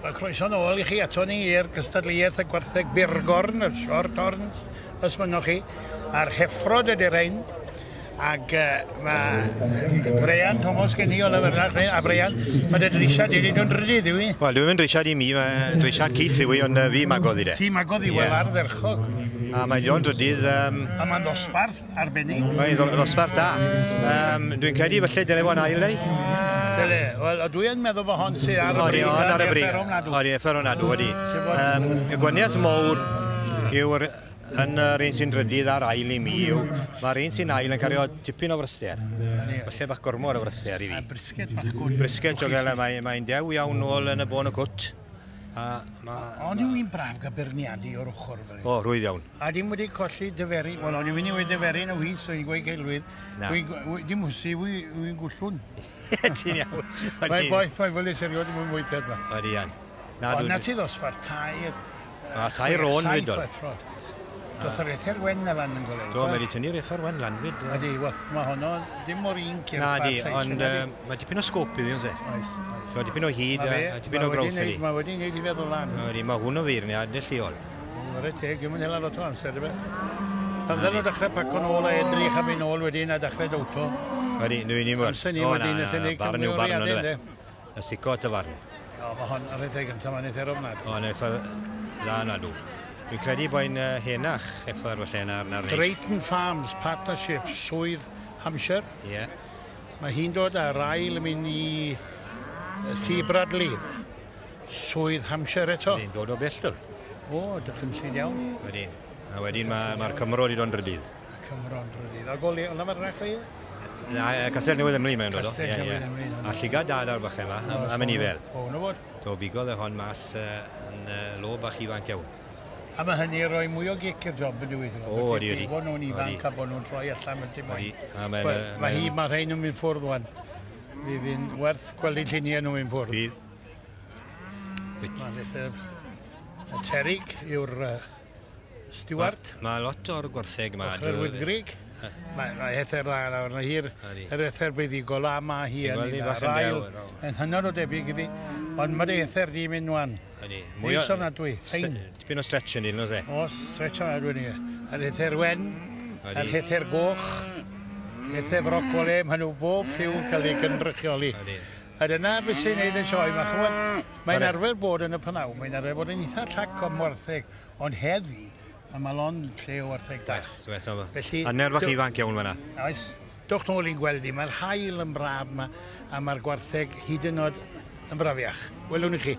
Wel, croeso nôl i chi ato ni i'r gystadleuaeth y gwartheg Byrgorn, y short horns, os mynnwch chi, a'r heffrod ydy'r rhain. Ac mae Brian Thomas gen i o Lefyrnach, a Brian, mae dy drisiad i ni dwi'n drydydd yw i? Wel, dwi'n mynd drisiad i mi, mae drisiad Keith yw i, ond fi magodd i de. Ti magodd i, wel, ardderchog. A mae'n dio'n drydydd. A mae'n ddosbarth arbennig. Mae'n ddosbarth da. Dwi'n credu falle dyle fo'n ail ei. Dyle. Wel, dwi yn meddwl bod hon sydd ar y brig. Odi, ar y brig. Odi, effer ofnadw, odi. Y gwaniaeth mawr yw'r yn yr un sy'n drydydd a'r ail i mi yw, mae'r un sy'n ail yn cario tipyn o fryster. Falle bach gormod o fryster i fi. A brisket bach gwd. Brisket, jogel, mae'n dew iawn nôl yn y bôn y cwt. Ond yw hi'n braf gael beirniadu o'r ochr fel O, rwydd iawn. A dim wedi colli dyferu, wel, o'n i'n mynd i wedi dyferu yn y wys, o'n i'n gweud celwydd. Dim hwsi, wy'n gwllwn. Ti'n iawn. Mae'n boeth, mae'n fwyl i serioed, dim yn mwy ted ma. Odi, iawn. Ond na ti ddosbarth, tair... A tair o'n fyd, saith Doth yr ether wen na lan yn golau. Do, mae wedi tynnu'r ether wen lan fyd. Ydy, wath, mae honno dim o'r un cyrff a'r lleill. Na di, ond mae dipyn o sgôp iddi, ond se? Oes, oes. Mae dipyn o hyd a dipyn o graws iddi. Mae wedi gwneud i feddwl lan. Ydy, mae hwn o feirniad yn lleol. Ware teg, dim yn hela lot o amser, dyfe. Pan fydden nhw dechrau paco nôl a edrych am un ôl wedyn a dechrau dowto. Ydy, nhw'n un mor. Amser ni wedyn, allan ni cymryd o'r iadau, Y stico at y farn. O, mae hon ar y teg gyntaf, mae'n eitha ofnadwy. O, mae'n dda nadw. Dwi'n credu bod hi'n henach effer falle na'r neill. Drayton Farms Partnership, swydd Hampshire. Ie. Yeah. Mae hi'n dod ar ail yn mynd i T. Bradley, swydd Hampshire eto. Wedyn, dod o bell dod. O, dychrynllyd iawn. Wedyn. A wedyn mae'r Cymro wedi dod yn drydydd. Y Cymro yn drydydd. A goli, ond am yr chi? Na, Castell Newydd Emlyn mae'n dod o. Castell Newydd Emlyn. A llygad dad ar bach yma, am y nifel. O, hwnnw fod. Do, bigodd e hon mas yn lo bach ifanc iawn. A mae hynny rhoi mwy o gic i'r job yn dweud. O, ydy, ydy. Bod nhw'n ifanc a bod nhw'n troi allan fel dim oed. Mae hi, mae rhain nhw'n mynd ffwrdd wan. Fydd hi'n werth gweld eu lluniau nhw'n mynd ffwrdd. Bydd. Mae'n Terig yw'r steward. Mae lot o'r gwartheg yma. Ochr yr Wyddgrug. Mae ether dda nawr. Mae hi'r ether buddugol a mae hi yn yr ail. Yn hynod o debyg iddi. Ond mae'r ether di mynd wan. Neis ofnadwy, ffein. Dipyn o stretch yn un, oes e? Oes, stretch ofnadwy ni. Yr ether wen, yr ether goch, ether brocoli, maen nhw bob lliw yn cael ei gynrychioli. A dyna beth sy'n neud yn sioe. Mae'n arfer bod yn y pnawn, mae'n arfer bod yn eitha llac o wartheg, ond heddi, mae lond lle o wartheg da. Oes, oes. A ner bach ifanc iawn fan'na. Oes. Dowch nôl i'n gweld i, mae'r haul yn braf yma, a mae'r gwartheg hyd yn oed yn brafiach. Welwn i chi.